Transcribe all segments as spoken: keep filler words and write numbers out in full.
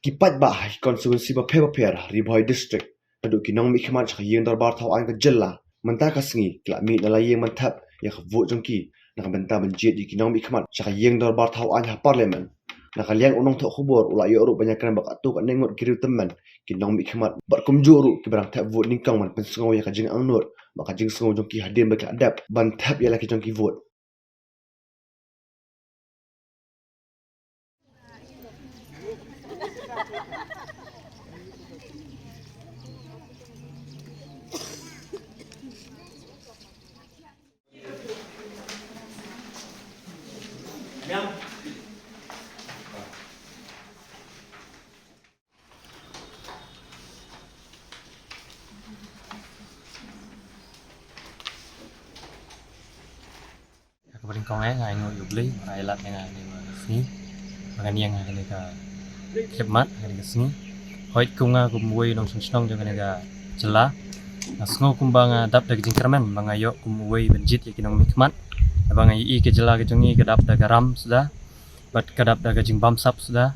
Ki paidbah ha ki constituency bapher bapher ha Ri Bhoi District, naduh ki nongmihkhmat sha ka ïing dorbar thaw aiñ ka jylla, mynta ka sngi ki la mih na la ïing ban thep ïa ka vote jong ki na ka bynta ban jied ïa ki nongmihkhmat sha ka ïing dorbar thaw aiñ ha Parliament. Na ka liang u nongthoh khubor u la ïoh ruh ban ïakren ba katto katne ngut ki riew tymmen ki nongmihkhmat bad kumjuh ruh kiba dang thep vote nyngkong ban pynsngew ïa ka jingangnud bad ka jingsngew jong ki hadien ba ki la dep ban thep ïa la ki jong ki vote. Kaba nyngkong eh, nga ainguh ïa U Blei ba U la lad ïa nga ha kane ka sngi ba ngan ïeng ha kane ka khidmat ha kane ka sngi. Hooid, kum nga kum uwei u nongshong shnong jong kane ka jylla, nga sngew kumba nga dap da ka jingkyrmen ba nga ïoh kum uwei ban jied ïa ki nongmihkhmat. Naba nga ïohi ka jylla ka jong ngi ka dap da ka ram suda bad ka dap da ka jingbamsap suda.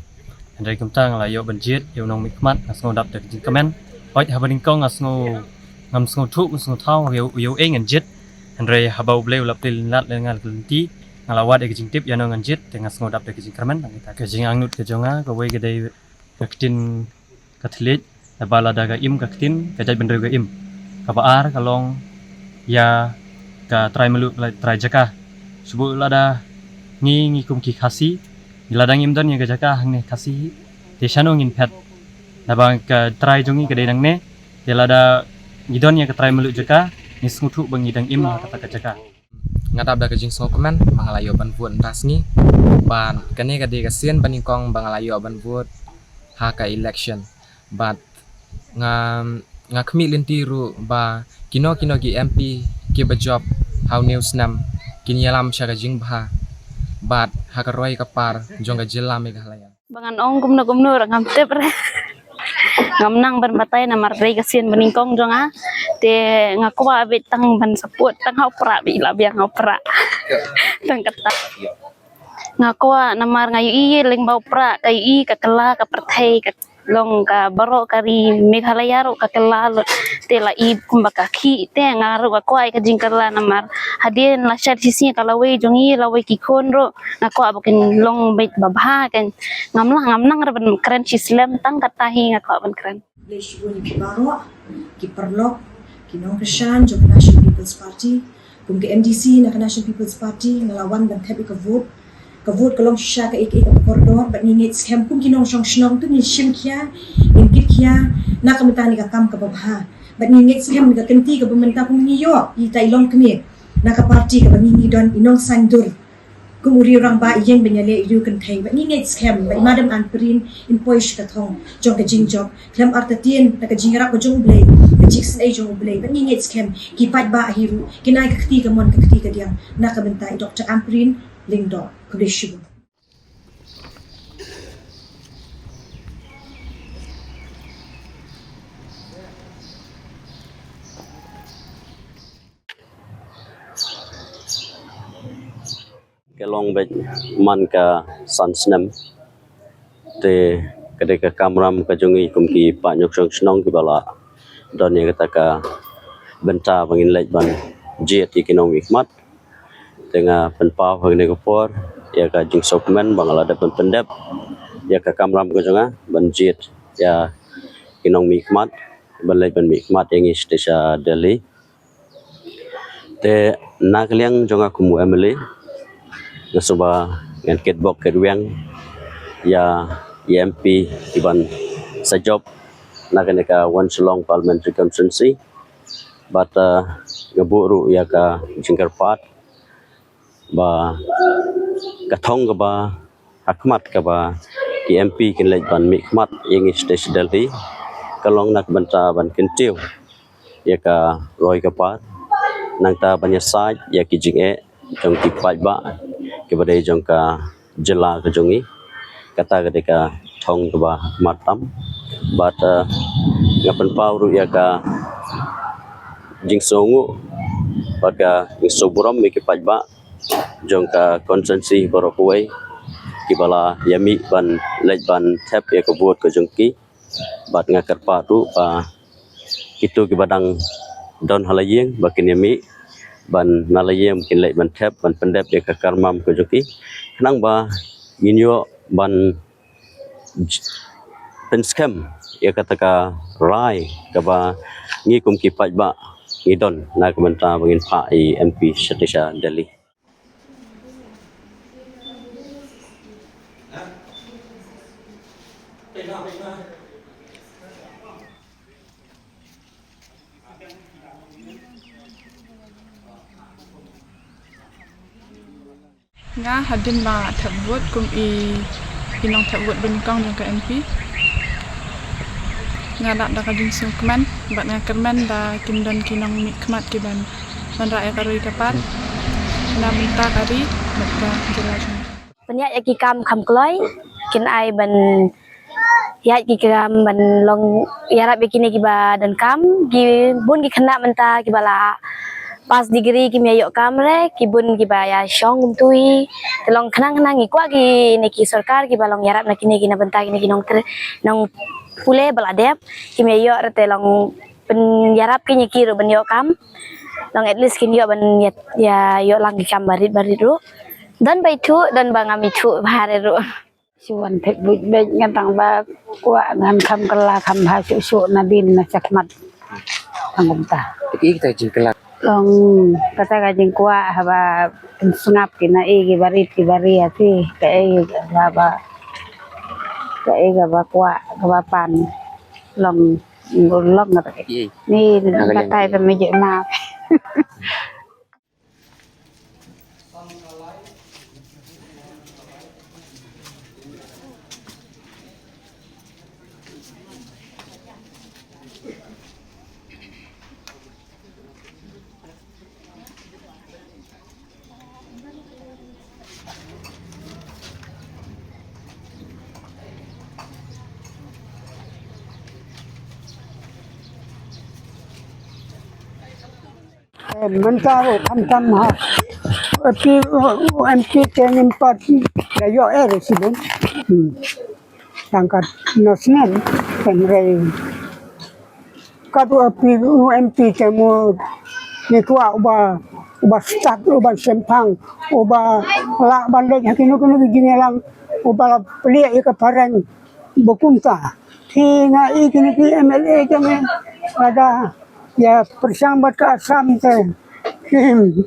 Hynrei kumta nga la ïoh ban jied ïa u nongmihkhmat, nga sngew dap da ka jingkmen. Hooid, haba nyngkong nga sngew, ngam sngewthuh, ngam sngewthaw ïa u, ïa u ei ngan jied. Hynrei haba U Blei u la plie lynlad ïa nga la ka lynti, nga la wad ïa ka jingtip ïano ngan jied, te nga sngew dap da ka jingkmen. Tang kita ka jingangnud ka jong nga kawei ka dei ka ktien Katholik, naba lada ka im ka ktien, ka jaitbynriew ka im. Kaba ar ka long ïa ka trai mluh, ka trai jaka. Shu lada ngi, ngi kum ki Khasi, lada ngim don ïa ka jaka hangne Khasi, te shano ngin phet? Naba ka trai jong ngi ka dei nangne, te lada ngi don ïa ka trai mluh jaka, ngi sngewthuh ba ngi dang im ha kata ka jaka. Nga dap da ka jingsngewkmen ba nga la ïoh ban vote mynta sngi. Bad kane ka dei ka sien ba nyngkong ba nga la ïoh ban vote ha ka election. Bad nga, nga khmih lynti ruh ba kino kino ki M P kiba jop ha une u snem kin ïalam sha ka jingbha bad ha ka roi ka par jong ka jylla Meghalaya. Ba ngan ong kumno kumno ruh ngam tip re. Ngam nang ban batai namar dei ka sien ba nyngkong jong nga. Te nga kwah beit tang ban support tang ha u Prah, beit la biang ha u Prah. Tang kata. Nga kwah namar nga ïohi lyngba u Prah, ka ïohi ka kylla ka pyrthei, ka long ka baroh ka ri Meghalaya ruh ka kylla lut. Te la i kumba ka khih, te nga ruh nga kwah ka jingkylla namar hadien lashai shisngi ka lawei jong ngi, lawei ki khun ruh, nga kwah ba kin long beit babha kan. Ngam lah, ngam nang re ban kren shislem, tang kata hi nga kwah ban kren. Khublei shibun ïa phi baroh ki paralok, ki nongkyrshan jong ka National People's Party. Kum ka M D C na ka National People's Party nga la wan ban thep ïa ka vote. Ka vote ka long shisha kaei kaei kaba kordor bad ngi ngeit skhem kum ki nongshong shnong to ngin shim khia, ngin kit khia na ka bynta kane ka kam kaba bha. Bad ngi ngeit skhem ka kynti kaba mynta kum ngi ïoh ïa ita i longkmie na ka party kaba ngi, ngi don i nongsaiñdur. Kum u riew rangbah i ïeng ban ïaleh ïa u kynthei bad ngi ngeit skhem ba i Madam Ampareen in poi sha ka thong jong ka jingjop khlem artatien na ka jingïarap ka jong U Blei, ka jingisynei jong U Blei. Bad ngi ngeit skhem ki paidbah hi ruh kin ai ka kti kamon ka kti kadiang na ka bynta i Doctor Ampareen Lyngdoh. Khublei shibun. Ka long beit man ka san snem. Te ka dei ka kamram ka jong ngi kum ki paid nongshong shnong kiba la don ïa kata ka bynta ba ngin leit ban jied ïa ki nongmihkhmat. Te nga pynpaw ha kane ka por ïa ka jingsngewkmen ba nga la dep ban pyndep ïa ka kamram ka jong nga ban jied ïa ki nongmihkhmat ban leit ban mihkhmat ïa ngi shatei sha Delhi. Te na ka liang jong nga kum u M L A, nga sngew ba ngan kitbok kitrwiang ïa i M P kiban sa jop na kane ka One Shillong Parliamentary Constituency. Bad, uh, nga buh ruh ïa ka jingkyrpad ba ka thong kaba ha khmat kaba ki M P kin leit ban mihkhmat ïa ngi shatei sha Delhi ka long na ka bynta ban kyntiew ïa ka roi ka par, nangta ban ïasaid ïa ki jingeh jong ki paidbah kiba dei jong ka jylla ka jong ngi. Kata ka dei ka thong kaba ha khmat tam. Bad, uh, nga pynpaw ruh ïa ka jingsngewnguh bad ka jingsngewburom ïa ki paidbah jong ka constituency baroh kawei. kiba la ïa mih ban leit ban thep ïa ka vote ka jong ki. Bad nga kyrpad ruh ba kito kiba dang don ha la ïing ba kin ïa mih ban na la ïing kin leit ban thep ban pyndep ïa ka kamram ka jong ki. Khnang ba ngin ïoh ban j-, pynskhem ïa kata ka rai kaba ngi kum ki paidbah ngi don na ka bynta ba ngin phah i M P sha sha Delhi. Nga hadien ba thep vote kum i, i nongthep vote banyngkong jong ka M P. Nga lap da ka jingsngewkmen bad nga kyrmen ba kin don ki nongmihkhmat kiban wanrah ïa ka roi ka par na bynta ka ri bad ka jylla jong ngi. Pynïaid ïa ki kam kham kloi, kin ai ban ïaid ki kam ban long ïarap ïa kine kiba donkam, ki bun ki khynnah mynta kiba la pass degree kim ïa ïoh kam re, ki bun kiba ïa shong kumtu hi. Te long khnang khnang ngi kwah kine ki sorkar kiba long ïarap na kine ki na bynta kine ki nongtre-, nongpule ba la dep, kim ïa ïoh re te long pynïarap kine ki ruh ban ïoh kam. Long at least kin ïoh ban ïa, ïa ïoh lang ki kam barit barit ruh. Don ba ithuh, don ba ngam ithuh bha re ruh. Shu wan thep vote beit ngan tang ba kwah ngan kham kylla kham bha shuh shuh nadien na shakhmat. Tang kumta. Te ki kita jingkylla. Long kata ka jingkwah haba pynsngap ki na i ki barit ki barit ati. Ka i kaba, ka i kaba kwah kaba pan. Long, long kata. Ki. Ni kata ita mejek na. Eh, mynta ruh khamtam ha. Ati, u, u M P te ngim pat da ïoh eh re shibun. Hmm. Tang kat na snem, hynrei kat u M P, u M P te mo ngi kwah uba, uba stad, uba shemphang, uba lah ban leit ha kino kino ki jingïalang, uba la plie ïa ka phareng ba kumta. Te nga i kine ki M L A jong ngi lada ïa pyrshang bad ka Assam te. Hmm.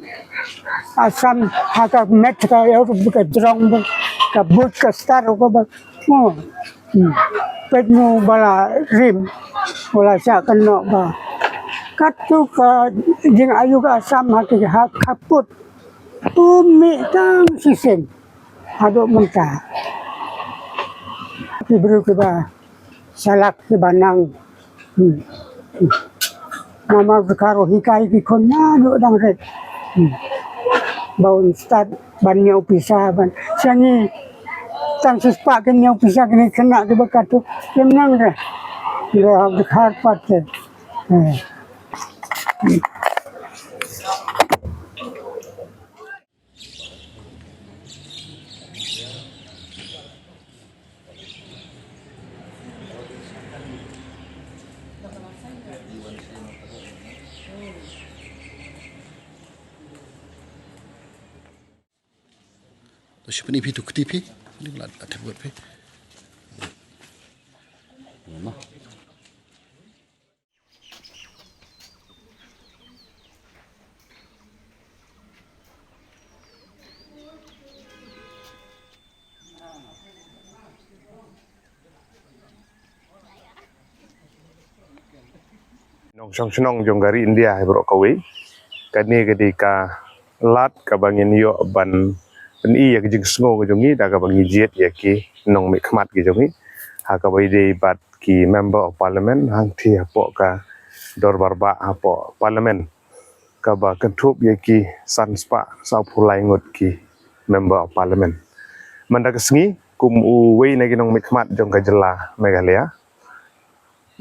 Assam ha ka met ka ïa ka jrong ba ka buit ka star ka ba. Oh. Hmm. Peit mo ba la rim. Ba la shah kynnoh ba. Katto ka jingayu ka Assam ha ki ha khappud. U mih tang shisien. Haduh mynta. Ki briew kiba shalak kiba nang. Hmm. Hmm. Namar ka ruh hikai ki khun naduh dang rit. Hmm. Ba un stad ban ñiew pisa ban. Sha ngi tang shispah kin ñiew pisa kine khynnah kiba katto. Kim nang re. Ki ruh ha ka dkhar pat te. Eh. To shu pyni phi tu kti phi. Ni la, la thep vote phi. Nongshong shnong jong ka ri India hi baroh kawei. Kane ka dei ka lad kaba ngin ïoh ban pyni ïa ka jingsngew ka jong ngi da kaba ngi jied ïa ki nongmihkhmat ki jong ngi. Ha kaba ïadei bad ki Member of Parliament hangtei hapoh ka dorbar bah hapoh Parliament kaba kynthup ïa ki san spah sawphew lai ngut ki Member of Parliament. Mynta ka sngi kum uwei na ki nongmihkhmat jong ka jylla Meghalaya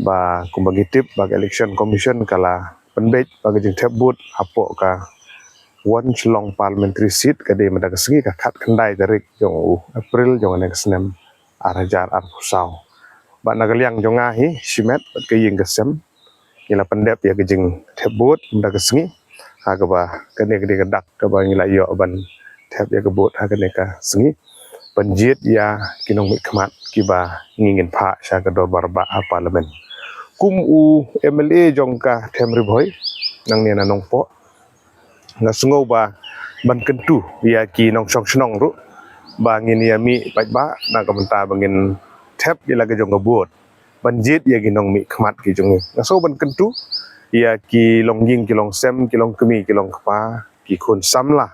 ba kumba ngi tip ba ka Election Commission ka la pynbeit ba ka jingthep vote hapoh ka West Shillong Parliamentary Seat ka dei mynta ka sngi ka khatkhyndai tarik jong u April jong kane ka snem ar hajar arphew saw. Bad na ka liang jong nga hi shimet bad ka ïing ka sem ngi la pyndep ïa ka jingthep vote mynta ka sngi. Ha kaba kane ka dei ka dak kaba ngi la ïoh ban thep ïa ka vote ha kane ka sngi ban jied ïa ki nongmihkhmat kiba ngi ngin phah sha ka dorbar bah ha Parliament. Kum u M L A jong ka Them Ri Bhoi nangne na Nongpoh, nga sngew ba ban kyntu ïa ki nongshong shnong ruh ba ngin ïa mih paidbah na ka bynta ba ngin thep ïa la ka jong ka vote ban jied ïa ki nongmihkhmat ki jong ngi. Nga sngew ban kyntu ïa ki longïing ki longsem, ki longkmie ki longkpa, ki khun samla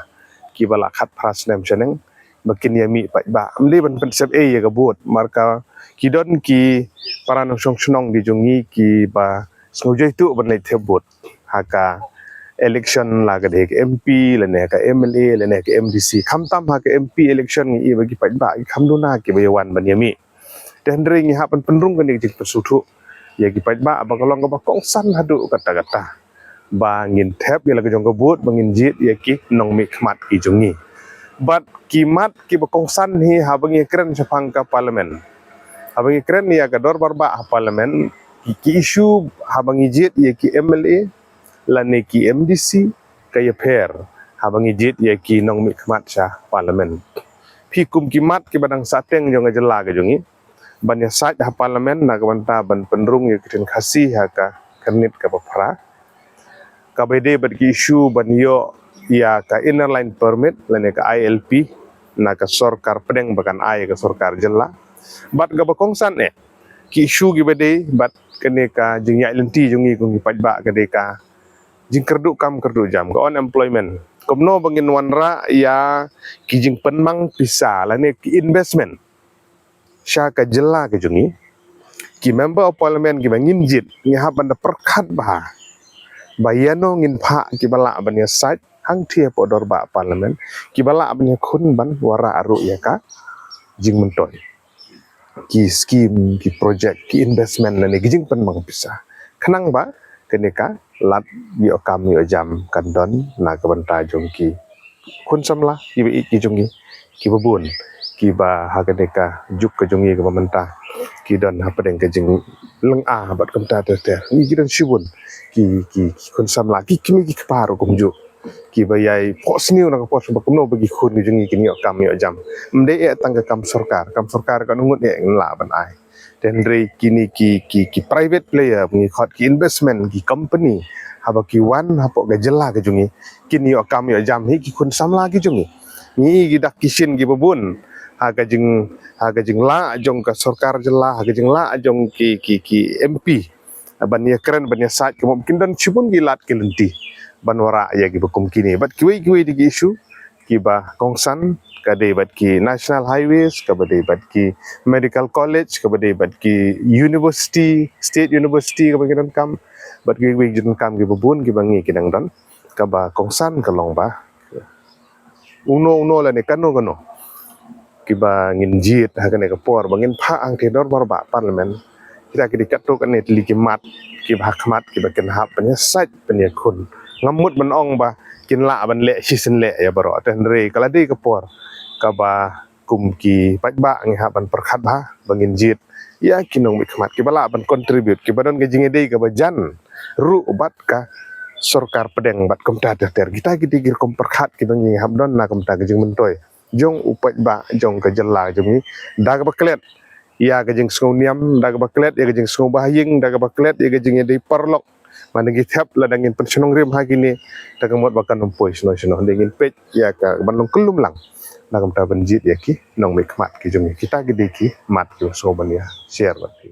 kiba la khatphra snem shaneng ba kin ïa mih paidbah. Ym dei ban pynsep ei ïa ka vote, namar ka ki don ki para nongshong shnong ki jong ngi kiba sngew jaituh ban leit thep vote ha ka election, la ka dei ka M P lane ka M L A lane ka M D C. Khamtam ha ka M P election ngi ïohi ba ki paidbah ki kham duna kiba ïa wan ban ïa mih. Te hynrei ngi hap ban pynrung kane ka jingpynsngewthuh ïa ki paidbah ba ka long kaba kongsan haduh katta katta ba ngin thep ïa la ka jong ka vote ba ngin jied ïa ki nongmihkhmat ki jong ngi. Bad ki mat kiba kongsan hi haba ngi kren shaphang ka Parliament, haba ngi kren ïa ka dorbar bah ha Parliament, ki, ki issue haba ngi jied ïa ki M L A lane ki M D C ka ïapher haba ngi jied ïa ki nongmihkhmat sha Parliament. Phi kum ki mat kiba dang sahteng jong ka jylla ka jong ngi ban ïasaid ha Parliament na ka bynta ban pynrung ïa ka ktien Khasi ha ka khyrnit kaba phra, kaba ïadei bad ki issue ban ïoh ïa ka Inner Line Permit lane ka I L P na ka sorkar pdeng ba kan ai ïa ka sorkar jylla. Bad kaba kongsan eh ki issue kiba dei bad kane ka jingïaid lynti jong ngi kum ki paidbah ka dei ka jingkyrduh kam kyrduh jam, ka unemployment. Kumno ba ngin wanrah ïa ki jingpynmang pisa lane ki investment sha ka jylla ka jong ngi. Ki Member of Parliament kiba ngin jied ngi hap ban da pyrkhat bha ba ïano ngin phah kiba lah ban ïasaid hangthie hapoh dorbar Parliament, kiba lah ban ïakhun ban wanrah ruh ïa ka jingmyntoi ki skim, ki project, ki investment lane ki jingpynmang pisa. Khnang ba kane ka lad ïoh kam ïoh jam kan don na ka bynta jong ki khun samla kiba ïeit ki jong ngi kiba bun, kiba ha kane ka juk ka jong ngi kaba mynta ki don hapdeng ka jinglynga bad kumta ter ter. Ngi ki don shibun ki, ki, ki khun samla, ki kmie ki kpa ruh kumjuh, kiba ïai phohsniew na ka por sha ba kumno ba ki khun ki jong ngi kin ïoh kam ïoh jam. Ym dei eh tang ka kam sorkar, kam sorkar kan ym ngut eh ngi lah ban ai. Te hynrei kine ki, ki, ki private player, ngi khot ki investment, ki company, haba ki wan hapoh ka jylla ka jong ngi kin ïoh kam ïoh jam hi ki khun samla ki jong ngi. Ngi ki dak ki shin kiba bun ha ka jing, ha ka jinglah jong ka sorkar jylla, ha ka jinglah jong ki, ki, ki M P ban ïakren ban ïasaid, ka mut kin don shibun ki lad ki lynti ban wanrah ïa kiba kum kine. Bad kiwei kiwei de ki issue kiba kongsan, ka dei bad ki national highways, kaba dei bad ki medical college, kaba dei bad ki university, state university kaba ngi donkam, bad kiwei kiwei ki jingdonkam kiba bun kiba ngi ki dang don. Kaba kongsan ka long ba uno uno lane kano kano kiba ngin jied ha kane ka por ba ngin phah hangthie dorbar bah Parliament. Kita ki dei katto katne tylli ki mat kiba ha khmat kiba kin hap ban ïasaid ban ïakhun. Ngam mut ban ong ba kin lah ban leh shisien leh ïa baroh, te hynrei ka la dei ka por kaba kum ki paidbah ngi hap ban pyrkhat bha ba ngin jied ïa ki nongmihkhmat kiba lah ban contribute, kiba don ka jingïadei kaba jan ruh bad ka sorkar pdeng bad kumta ter ter. Kita ki dei ki rukom pyrkhat kiba ngi hap don na kumta ka jingmyntoi jong u paidbah jong ka jylla jong ngi, da kaba klet ïa ka jingsngew niam, da kaba klet ïa ka jingsngew bahaïing, da kaba klet ïa ka jingïadei paralok. Mane ngi thep lada ngin pynshnong rim ha kine, te ka mut ba kan ym poi shano shano, hynrei ngin peit ïa ka ban long kyllum lang na kumta ban jied ïa ki nongmihkhmat ki jong ngi. Kita ki dei ki mat kiba sngew ban ïa share bad phi.